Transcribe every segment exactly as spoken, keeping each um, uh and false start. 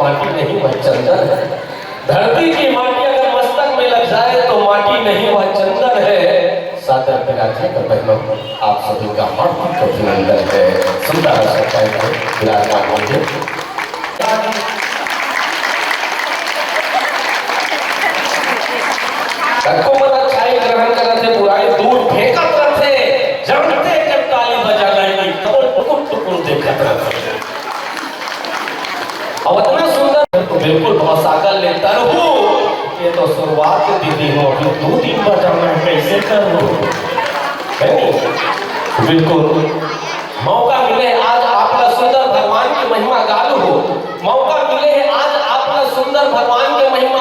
माटी नहीं, वह चंदन है। धरती की माटी अगर मस्तक में लग जाए तो माटी नहीं, वह चंदन है। सादर विराजमान बहनों, आप सभी का हार्दिक अभिनंदन है। सुंदर आसन पर विराजमान होइए। तको मन अच्छाई ग्रहण करत हे, बुराई दूर फेंकत रथे। जानते जब ताली बजाना ही, तब टुकुर टुकुर देखत रथे। अब इतना सुंदर, तो बिल्कुल भवसागर ले तरहू। ये तो शुरुआत दीदी हो, अभी दो दिन बजाना है, कैसे करूँ? है नहीं? बिल्कुल। मौका मिले आज आप ला सुंदर भगवान के महिमा गालू हो। मौका मिले है आज आप ला सुंदर भगवान के महिमा।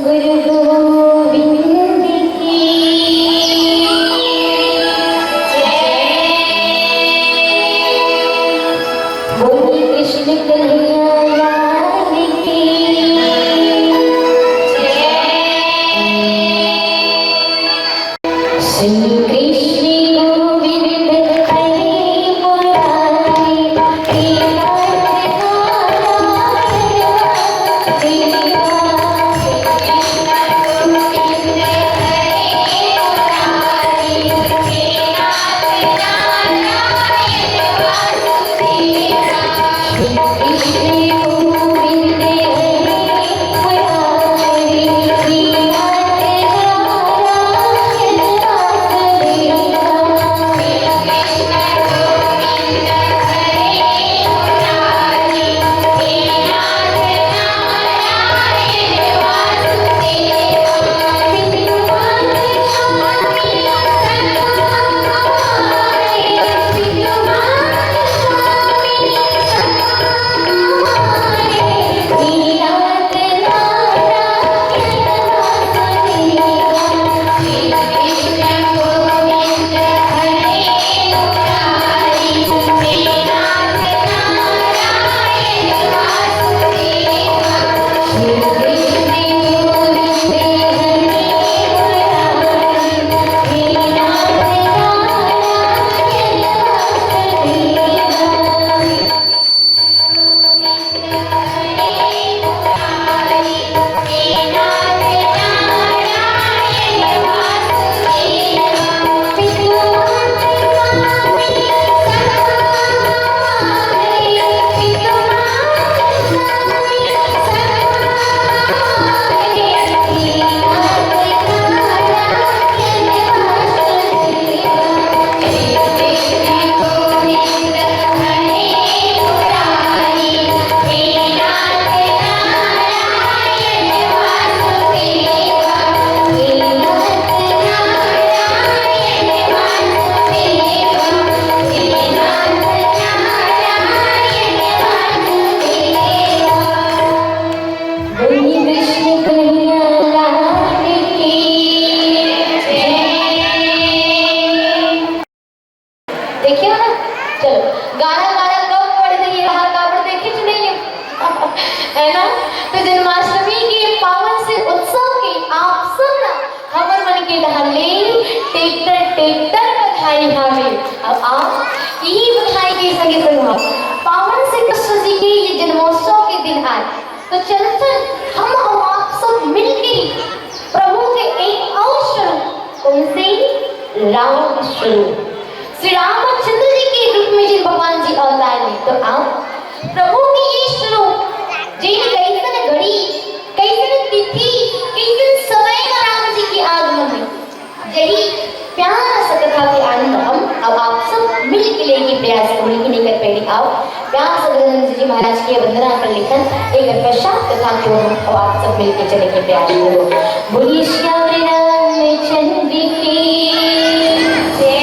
गुरु गोविंद की जय। बोलिए कृष्ण कन्हैया लाल की जय। श्री कृष्ण गोविंद हरे मुरारी, श्री राम नारायण वासुदेवा। बोलिए कृष्ण कन्हैया लाल की जय। देखियो ना, चलो, गाना गाना कब पड़ गई है, वहाँ कावड़ देखे कि नहीं है? है ना? तो जन्माष्टमी के पावन से उत्सव के आप सब ना हमर मन के डहर ले टेक्टर टेक्टर बधाई हावे। अब आप यही बधाई के संगे संग हम पावन से कृष्ण जी के ये जन्मोत्सव के दिन आए, तो चल चल हम और आप सब मिलके प्रभु के एक और स्वरूप, कौन से? राम स्वरूप, श्री रामचंद्र जी के रूप में जिन भगवान जी अवतार ले। तो आओ प्रभु के ये स्वरूप, जिन कैसन घड़ी, कैसन तिथि, कैसन समय में राम जी के आगमन है, यही प्यारा सा कथा के आनंद हम अब आप सब मिल के लेके प्रयास करेंगे, नहीं कर पाएंगे। आओ प्यार से गुरुनंद जी महाराज की वंदना कर लेकर एक पश्चात कथा को हम और आप सब मिलकर चले के प्रयास करो। बोलिए श्याम रामचंद्र की जय।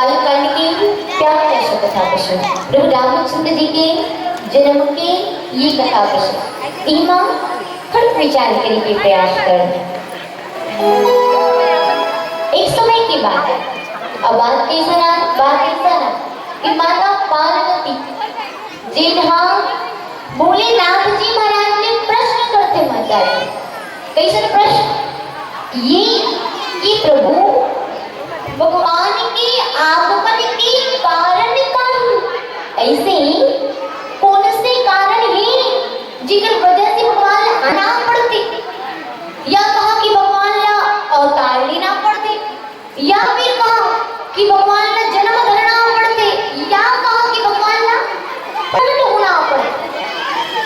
कांड के प्यार के कथा कस प्रभु रामचंद्र जी के जन्म के ये कथा कस इमा खड़ विचार करे के प्रयास कर। एक समय की बात है। अब बात कैसा ना, बात कैसा ना कि माता पार्वती जेन हा भोलेनाथ जी महाराज ले प्रश्न करथे माता जी। कैसन प्रश्न? ये कि प्रभु भगवान के आगमन के कारण का हे? ऐसे ही कौन से कारण हे जेकर वजह से भगवान ला आना पड़थे? या कहा कि भगवान ला अवतार लेना पड़थे? या फिर कहा कि भगवान ला जन्म धरना पड़थे, या कहा कि भगवान ला प्रकट होना पड़थे।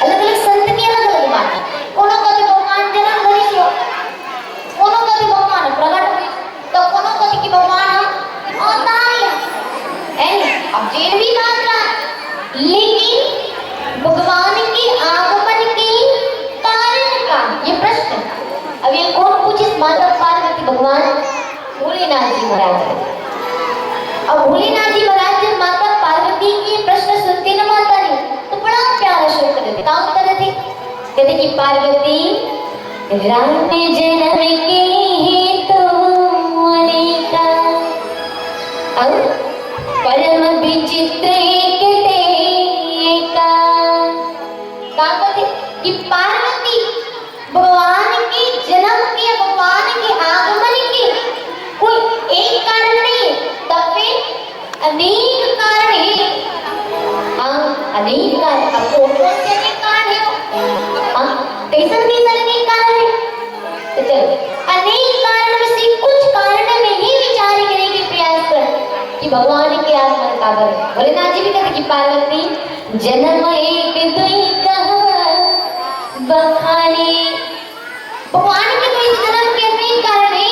अलग-अलग संत के अलग-अलग बात हे। कोनो कथे भगवान जन्म धरिस, कोनो कथे भगवान प्रकट होइस, त कोनो कथे कि भगवान अवतार ले। अब जेन भी बात रहा, लेकिन भगवान के आगमन के कारण का ये प्रश्न। अब ये कौन पूछिस? माता पार्वती भगवान भोलेनाथ जी महाराज। अब भोलेनाथ जी महाराज जब माता पार्वती के प्रश्न सुनथे ना माता जी, तो बड़ा प्यारा शब्द देथे। का उत्तर देथे? कथे कि पार्वती, राम जनम के हेतु अनेका, अउ परम विचित्र एक ते एका। का कथे कि पार्वती भगवान के जन्म के, भगवान के आगमन के कोई एक कारण नहीं हे, तब भी अनेक कारण हे। हाँ, अनेक कारण। अब कौन कौन से अनेक कारण हे? हाँ, कैसन कैसन अनेक कारण हे? तो चलो, अनेक कारण में से कुछ कारण में ही विचार करे के प्रयास कर कि भगवान के आगमन काबर हे। भोलेनाथ जी भी कथे कि पार्वती जन्म एक दुई कहा बखाने। भगवान के तो इस जन्म के अनेक कारण हे,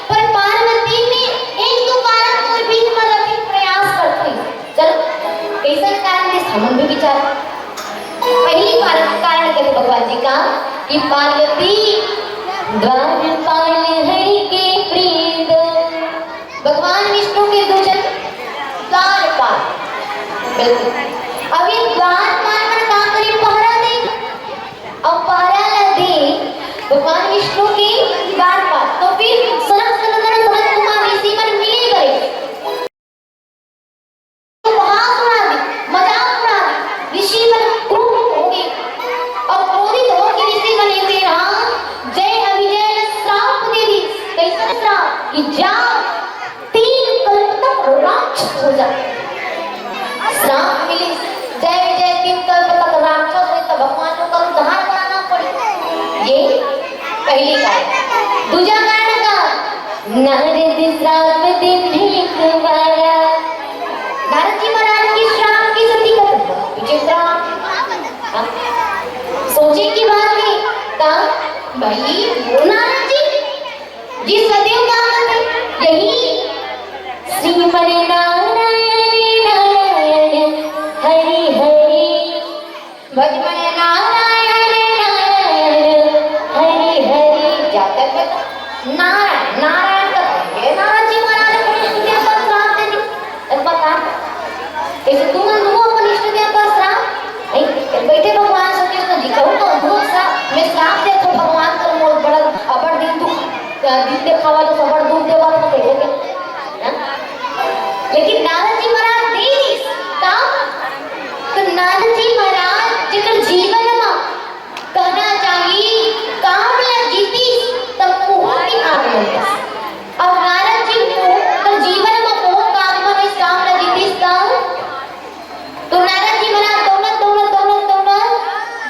पर पार्वती में एक दो कारण तो बीच में रखे प्रयास करथे। चलो, कैसन कारण हे, हमन भी विचार। पहली बार कारण कथे भगवान जी का कि पार्वती द्वारपाल हरि के प्रिय दो। भगवान विष्णु के दो जन द्वारपाल। बिल्कुल। अब ये द्वारपाल मन का करे? पहरा दे। अब पहरा ला दे भगवान विष्णु के द्वारपाल। तो फिर सनक सनंदन सनत कुमार ऋषि मन मिले करे। उपहास उड़ा दे, मजाक उड़ा दे, ऋषि मन क्रोधित हो गे। अब क्रोधित होके ऋषि मन ये कहे, हाँ, जय अभिजय ला श्राप दे दिस। कैसन श्राप? कि जा, तीन कल्प तक राक्षस हो जा। श्राप मिलिस, जय अभिजय तीन कल्प तक राक्षस होय, त भगवान ला उद्धार कराना पड़े। ये पहली बात। दूजा कारण का? नारद श्राप दीन्ह एक बारा। नारद जी महाराज के श्राप के सेती कथे, विचित्र। हाँ? सोचे की बात हे, का भाई वो नारद जी, जी सदैव का कथे, यही श्रीमन नारायण नारायण हरि हरि। भज मन नारायण नारायण हरि हरि। जाकर बता, नारायण, नारायण का कहे, नारद जी महाराज अपने इष्ट देव का श्राप दे दिस। अब बता, ऐसे तुम लोग अपन इष्ट देव का श्राप, नहीं, बैठे भगवान श्री कृष्ण जी कहूँ तो अद्भुत श्राप, मैं श्राप देथों भगवान, तो मोर बड़ा अबड़ दिन दुख, दिन देखावा तो सबड़ दुख देवा था, देखो क्या? हाँ? लेकिन नारद जी महाराज दे दिस, का? तो नारद जी महाराज जेकर जीवन म कहना चाही, काम ला जीतिस, तब मोह के आगमन होइस। अब नारद जी मोह, तो जीवन म मोह का आगमन होइस, काम ला जीतिस, तब तो नारद जी महाराज दौड़त, दौड़त, दौड़त, दौड़त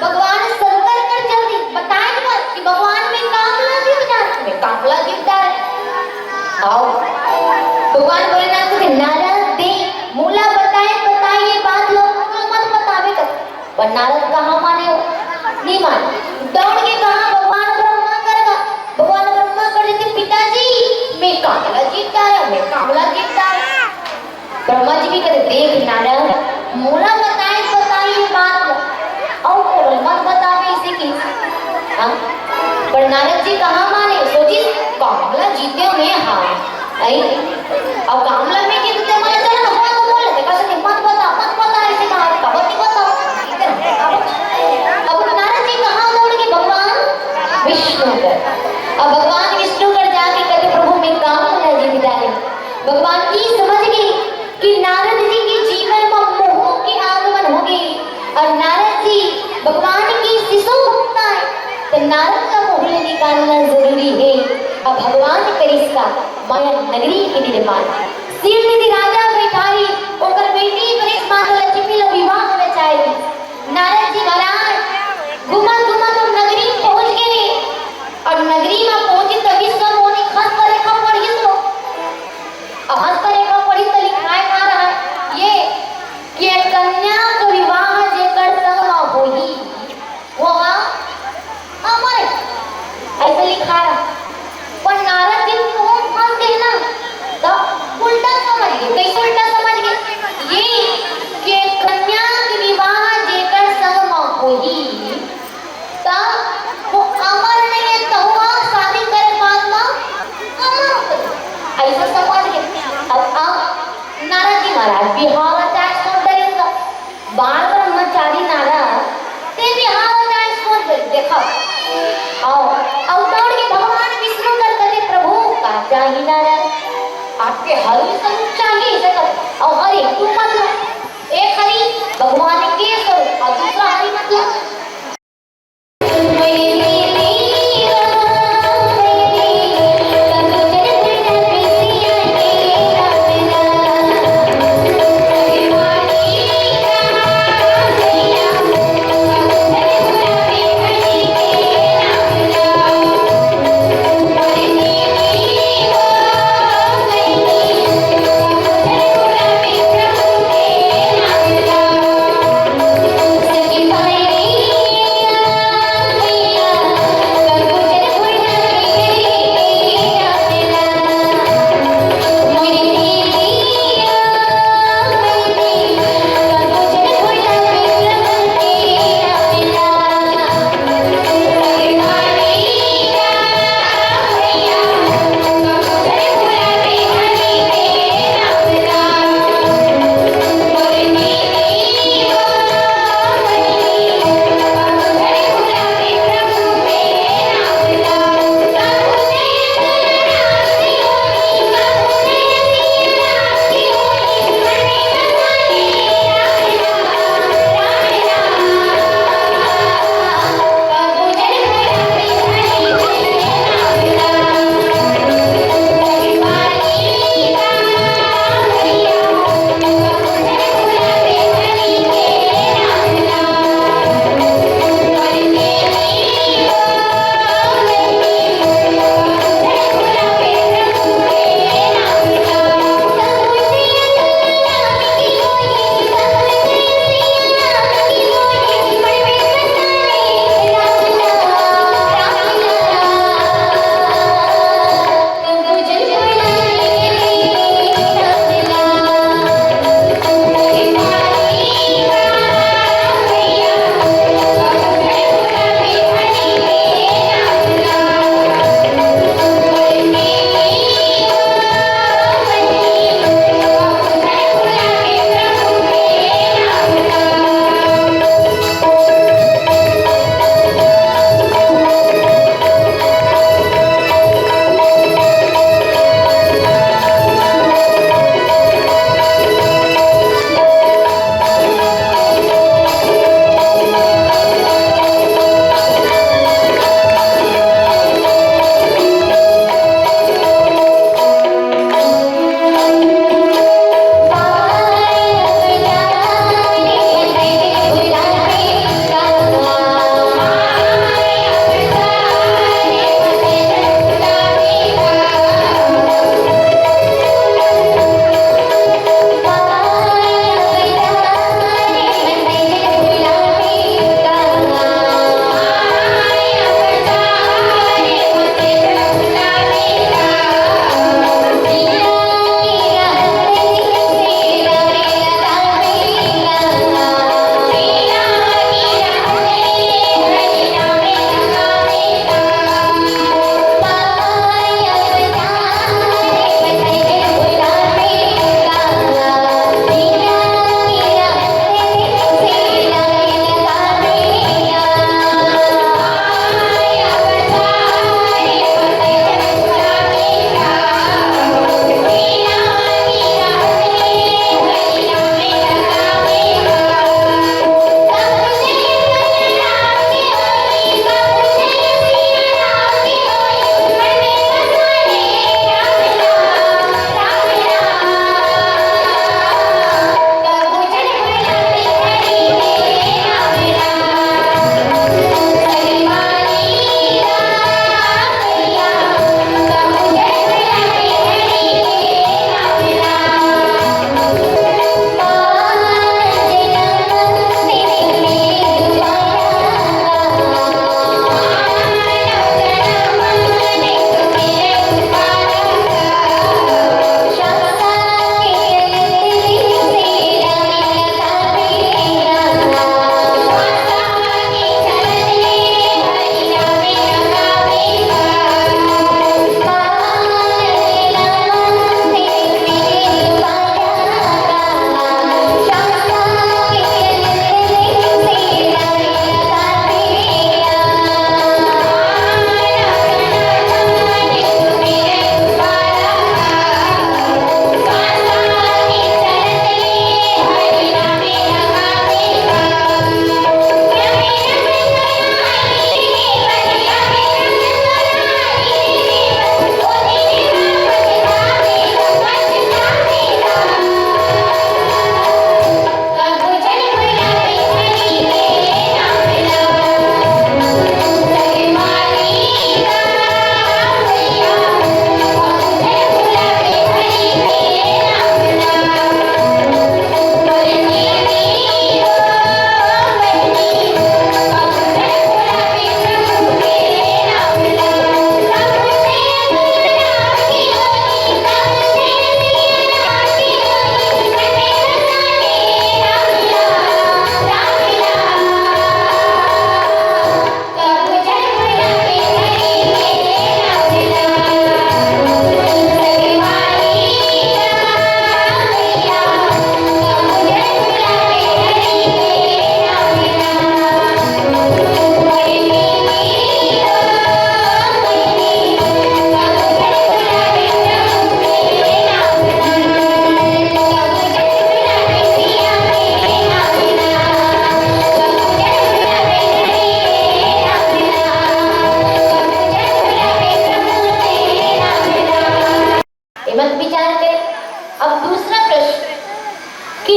भगवान शंकर कर चल दिस, बताए बर कि भगवान मैं काम ला जीत जात, मैं काम ला जीत जात। आओ, भगवान भोलेनाथ कथे, नारद दे, मोला बताए, बताए ये बात ला कोनो ल मत बताबे कर। पर नारद कहाँ माने हो? नहीं माने। दौड़ के कहा भगवान ब्रह्मा कर का, भगवान ब्रह्मा कर देते, पिताजी, मैं काम ला जीत जात, मैं काम ला जीत जात। ब्रह्मा जी भी कथे, देख नारद, मोला बताए, बताए ये बात ला, अउ कोनो ल मत बताबे, इसे की। हाँ? पर नारद जी कहाँ माने, सोचिस, काम ला जीते मैं, हाँ, आई, अउ काम ला मैं जीते, मैं नारद ला मोह ले निकालना जरूरी हे। अब भगवान करिस का माया नगरी के निर्माण। शिव निधि राजा बैठारी, ओकर बेटी करिस माता लक्ष्मी ला विवाह रचाए दिस। नारद जी महाराज घूमत घूमत हम नगरी में पहुंच गए। अब नगरी में पहुंची त विश्व मोहनी हस्तरेखा पढ़िस तो। अब हस्तरेखा पढ़िस त लिखाए का रहा ये कि एक कन्या के विवाह जेकर संग में होही, वो अमर हे, ऐसे लिखा रहा। पर नारद जी तो फंस गए ना, तो उल्टा समझ गए। कैसे उल्टा समझ गए? ये कि कन्या के विवाह जेकर संग में होही, त वो अमर नहीं है, तो वो शादी करे बाद में अमर हो गए। ऐसा समझ गए। अब, अब नारद जी महाराज बिहाव जाए सोच डरे, बाल ब्रह्मचारी नारद ते बिहाव जाए सोच डरे। देखो, आओ, अउ दौड़ के भगवान विष्णु कर कहे, "प्रभु, का चाही नारद? आपके हरि स्वरूप चाहिए, इसे कर, और हरि तू मत लो। एक हरि भगवान के स्वरूप और दूसरा हरि मत लो।"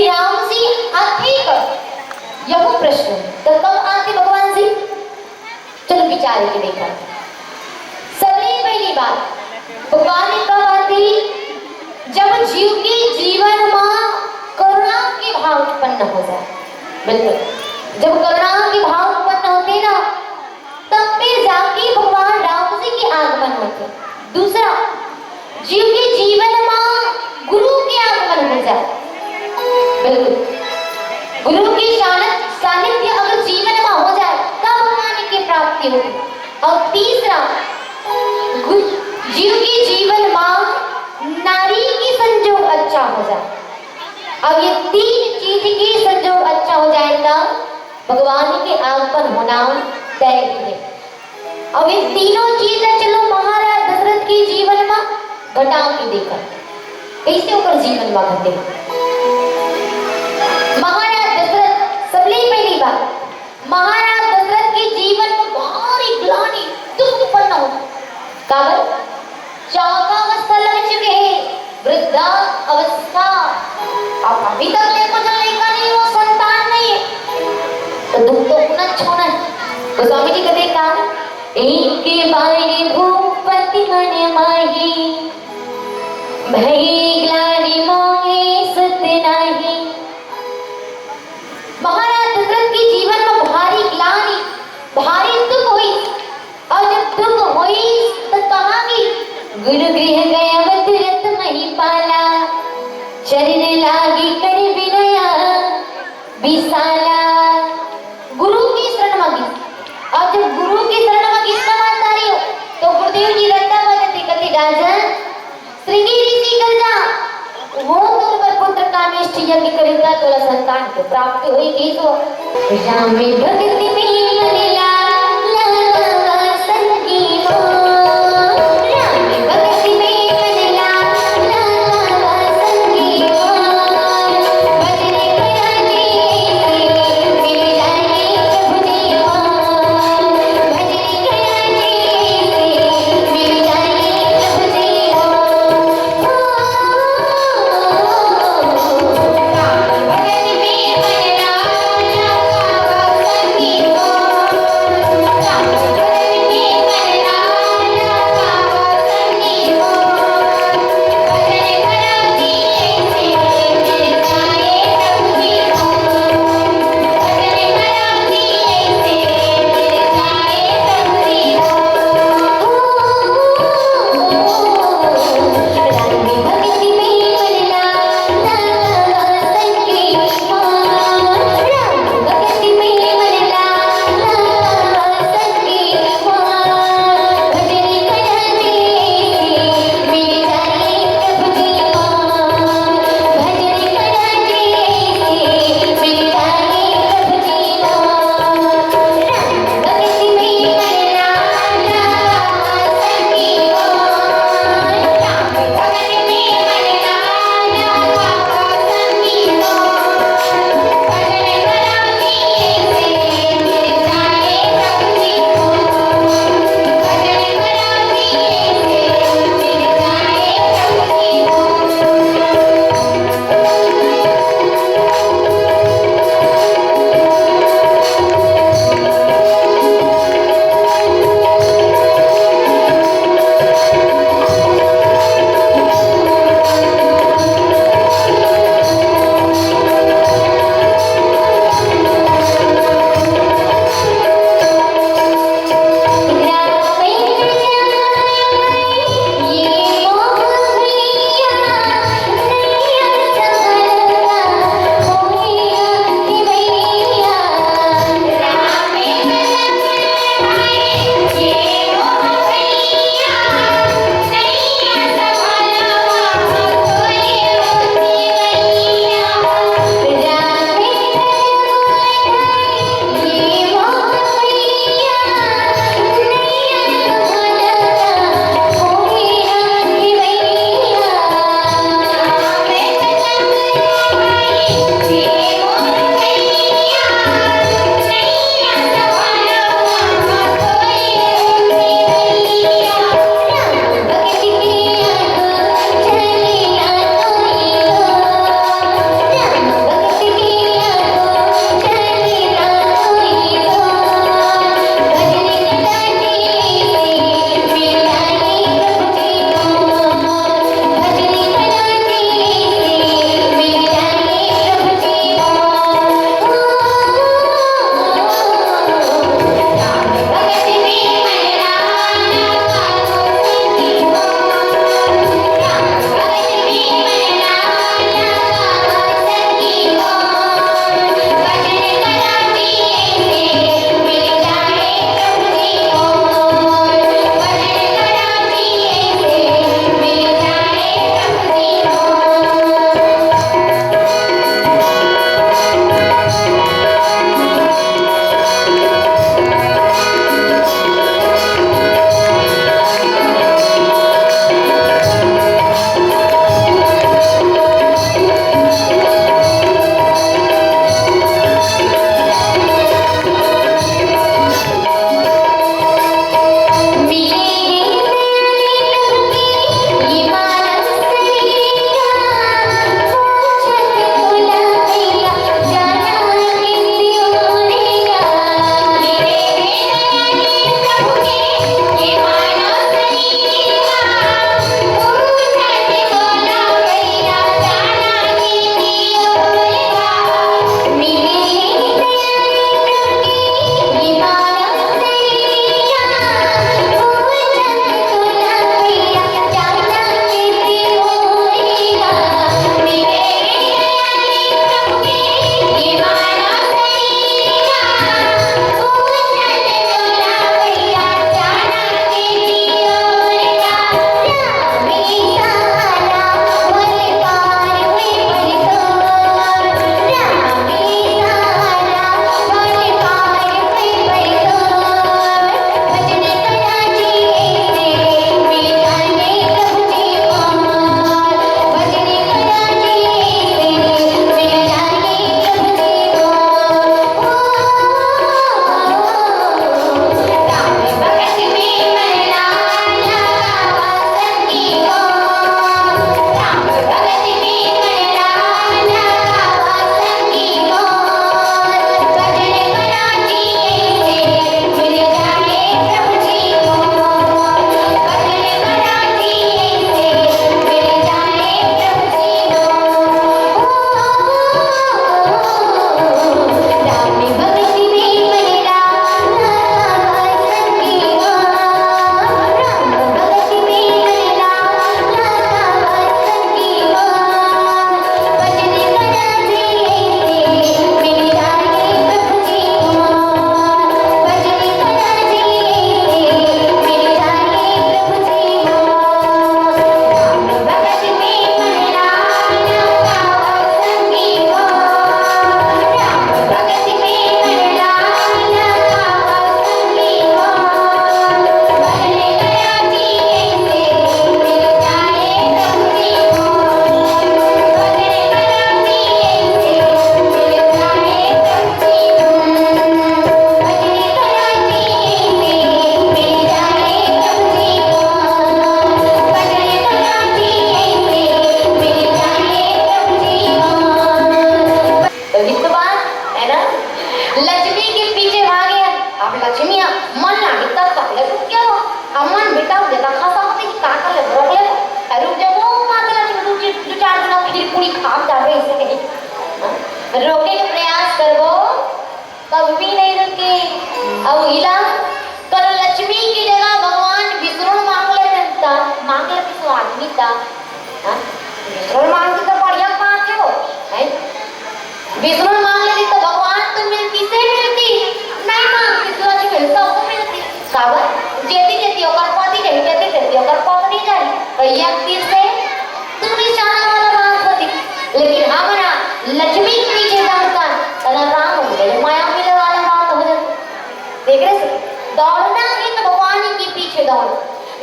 राम जी आथे कब? यहू प्रश्न। त कब आथे भगवान जी? चलो विचार के देखा। सबले पहली बात, भगवान जी कब आथे? जब जीव के जीवन मा करुणा के भाव उत्पन्न हो जाए। बिल्कुल, जब करुणा के भाव उत्पन्न होथे ना, तब में जाके भगवान राम जी के आगमन होथे। दूसरा, जीव के जीवन मा गुरु के आगमन हो जाए। बिल्कुल, गुरु के शान-, सानिध्य अगर जीवन मा हो जाए, तब भगवान के प्राप्ति होथे। अउ तीसरा, गु-, जीव के जीवन मा नारी के संजोग अच्छा हो जाए। अब ये तीन चीज के संजोग अच्छा हो जाए, तब भगवान के आगमन होना तय ही है। अब ये तीनों चीज है, चलो महाराज दशरथ के जीवन मा घटा के देखा, कैसे ओकर जीवन मा घटे। महाराज दशरथ, सबले पहली बात, महाराज दशरथ के जीवन मा भारी ग्लानि, दुख उत्पन्न होता। काबर? चौका अवस्था लग चुके हैं, वृद्धा अवस्था। अब अभी तक ले कुछ लड़का नहीं हो, संतान नहीं है, तो दुख तो होना छोड़ना है। गोस्वामी जी कहते का, एक बार भूपति मन माही, भई ग्लानि मोहे सुत नाही। महाराज दशरथ के जीवन मा भारी ग्लानि, भारी दुख होइस। अउ जब दुख होइस, त कहाँ गे? गुरु गृह गया मथुरत महीपाला, चरण लागी कर विनया विशाला। गुरु के शरण मा गिस। अउ जब गुरु के शरण मा गिस ना महतारी हो, तो गुरुदेव जी रद्दा बदते कथे, राजन, श्रृंगी ऋषि कर जा, वो तोर बर पुत्र कामेष्टि यज्ञ करिस, तोला संतान के प्राप्ति होई, कहिस। राम भक्ति में मन लागा, संगी हो। राम भक्ति में मन लागा, संगी हो। भजन करा जी, मिल जाए प्रभु जी हो। भजन करा जी, मिल जाए प्रभु जी हो।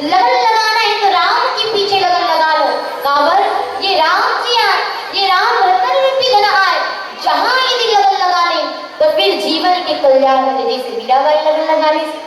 लगन लगाना हे तो राम के पीछे लगन लगा लो। काबर? ये राम जी आय, ये राम रतन रूपी धन आय। जहाँ ये दिन लगन लगा ले, तो फिर जीवन के कल्याण हो जाय, जैसे मीराबाई लगन लगा ले।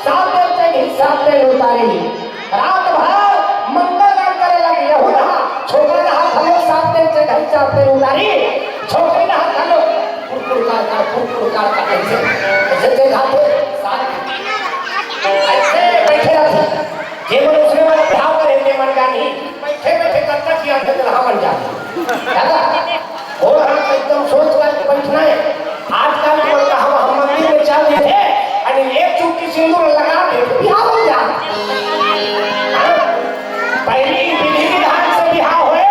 सात दिन के घी, सात दिन उतारी। रात भर मंगल गान करे लगे। यहू रहा, छोकरा रहा, घलो सात दिन के घी, सात दिन उतारी। छोकरी रहा, घलो फुरफुर कर कर, फुरफुर कर कर, ऐसे, ऐसे देखा तो सात, ऐसे बैठे रहते। जे मन उसने वाला बिहाव करे, ते मन गानी, बैठे बैठे कब तक किया थे, तो रहा मन जाते। दादा, और हम एकदम सोच करके बैठना है। आजकल के मन का हम, हम मंदिर में चल देथे, अरे एक चुटकी सिंदूर लगा देथे, बिहाव हो जाथे। हाँ? पहिली विधि विधान से बिहाव होए,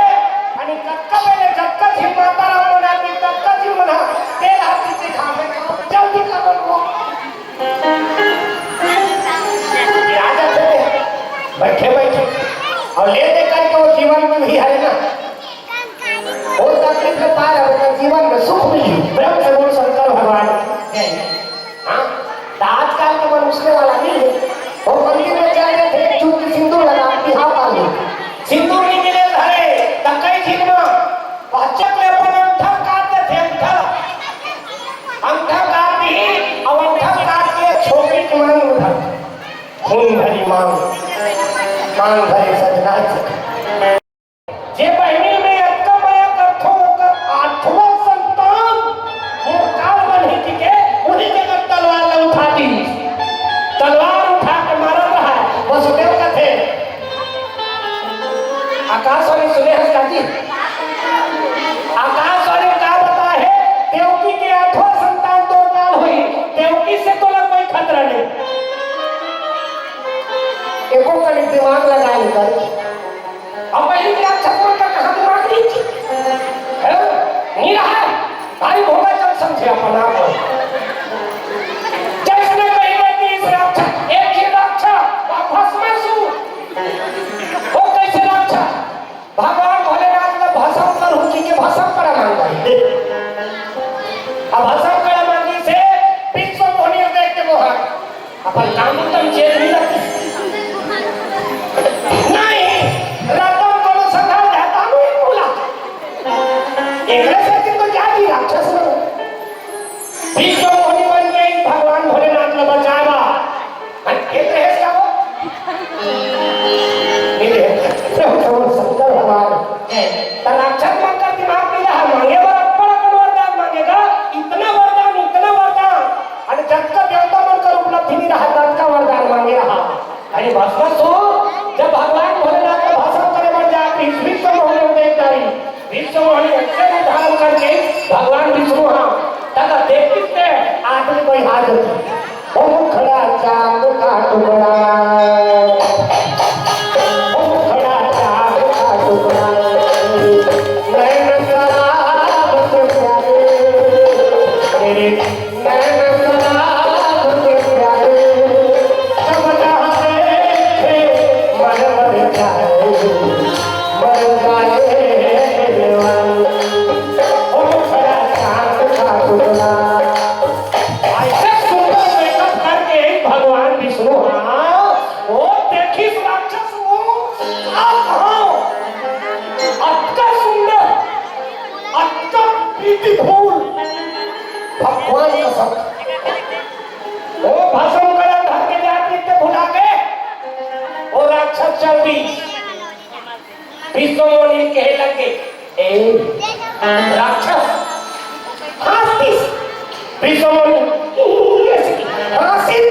अरे कतका पहले जतका झिन माता राम मना के ततका झिन मना, तेल हाथ पीछे खा में, जल्दी का मन को। बिहाव जाथे, बैठे बैठे। और ले दे करके वो जीवन में भी है ना, वो तकलीफ के पार है, ओकर जीवन में सुख मिली। प्रेम से बोल शंकर भगवान जय। हाँ, तो आजकल के मन उसने वाला नहीं है। वो मंदिर में चल गए थे, एक चुटकी सिंदूर लगा, बिहाव कर लो। सिंदूर नहीं मिले धरे, तो कई दिन में पहचक ले अपन अंगठा काट देथे, अंगठा। अंगठा काट दी, अब अंगठा काट के छोकरी के मांग उठा। खून भरी मांग, मांग भरे सजना। जे बहिनी में अतका मया करथो, ओकर आठवां संतान मोर काल बनही कहिके, उही जगह तलवार ला उठा दी। तलवार उठा के मारत रहा, वसुदेव कथे, आकाशवाणी सुने हस काकी? आकाशवाणी का बता हे, देवकी के आठवां संतान तोर काल होही, देवकी से तोला कोई खतरा नहीं। एको कनी दिमाग लगा ले कर। अब पहिली राक्षस मन का कहाँ दिमाग नहीं थी? हैं? नहीं रहा। भाई भोला चल समझे अपन आप को। जैसने कही रहती इस राक्षस, एक ही राक्षस, वो भस्मासुर। वो कैसे राक्षस? भगवान भोलेनाथ ला भस्म करहूँ कहिके भस्म कड़ा मांगा। अब भस्म कड़ा मांगी से विश्व मोहनी देख के मोहन अपन काम एकदम चेत नहीं लगती। नहीं, रतन को तो सदा रहता नहीं बोला। एकरे से कि तो जाति राक्षस बनो। विश्व मोहनी बन के ही भगवान भोलेनाथ ला बचावा। अरे, खेल रहे हैं क्या वो? नहीं रहे। प्रभु, प्रभु शंकर भगवान। त राक्षस मन का दिमाग नहीं रहा, मांगे बर अब्बड़ अकन वरदान मांगेगा, इतना वरदान, इतना वरदान। अरे, जब का देवता मन का उपलब्धि नहीं रहा, तब का वरदान मांगे रहा। अरे भस्मासुर, जब भगवान भोलेनाथ का भस्म करे बर जात रहिस, विश्व मोहनी देख डारी, विश्व मोहनी अइसे रूप धारण करके भगवान विष्णु हा, तब देखिस ते आदमी कोई हाथ ओ मुखड़ा चांद का टुकड़ा, ओ मुखड़ा चांद का टुकड़ा, नैन शराब के प्याले, मेरे नैन शराब के प्याले, सब जहाँ देखे मन मर जाए, मर जाए दिलवाले। ओ मुखड़ा चांद का टुकड़ा। ऐसे सुंदर मेकअप करके भगवान विष्णु, हाँ, वो देखिस राक्षस वो, आप हाँ, अतका सुंदर, अतका beautiful, भगवान कसम। वो भस्म कड़ा धर के जाती ते भुला के, वो राक्षस चल दी। विश्व मोहनी कहे लग गए, "ए, राक्षस, हाँस दिस।" विश्व मोहनी, "ऐसे की, हाँस ही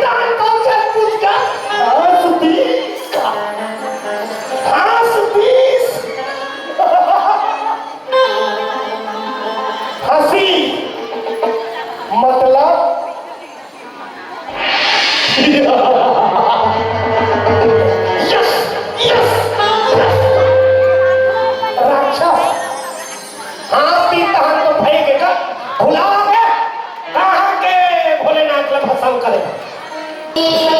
काम करेगा।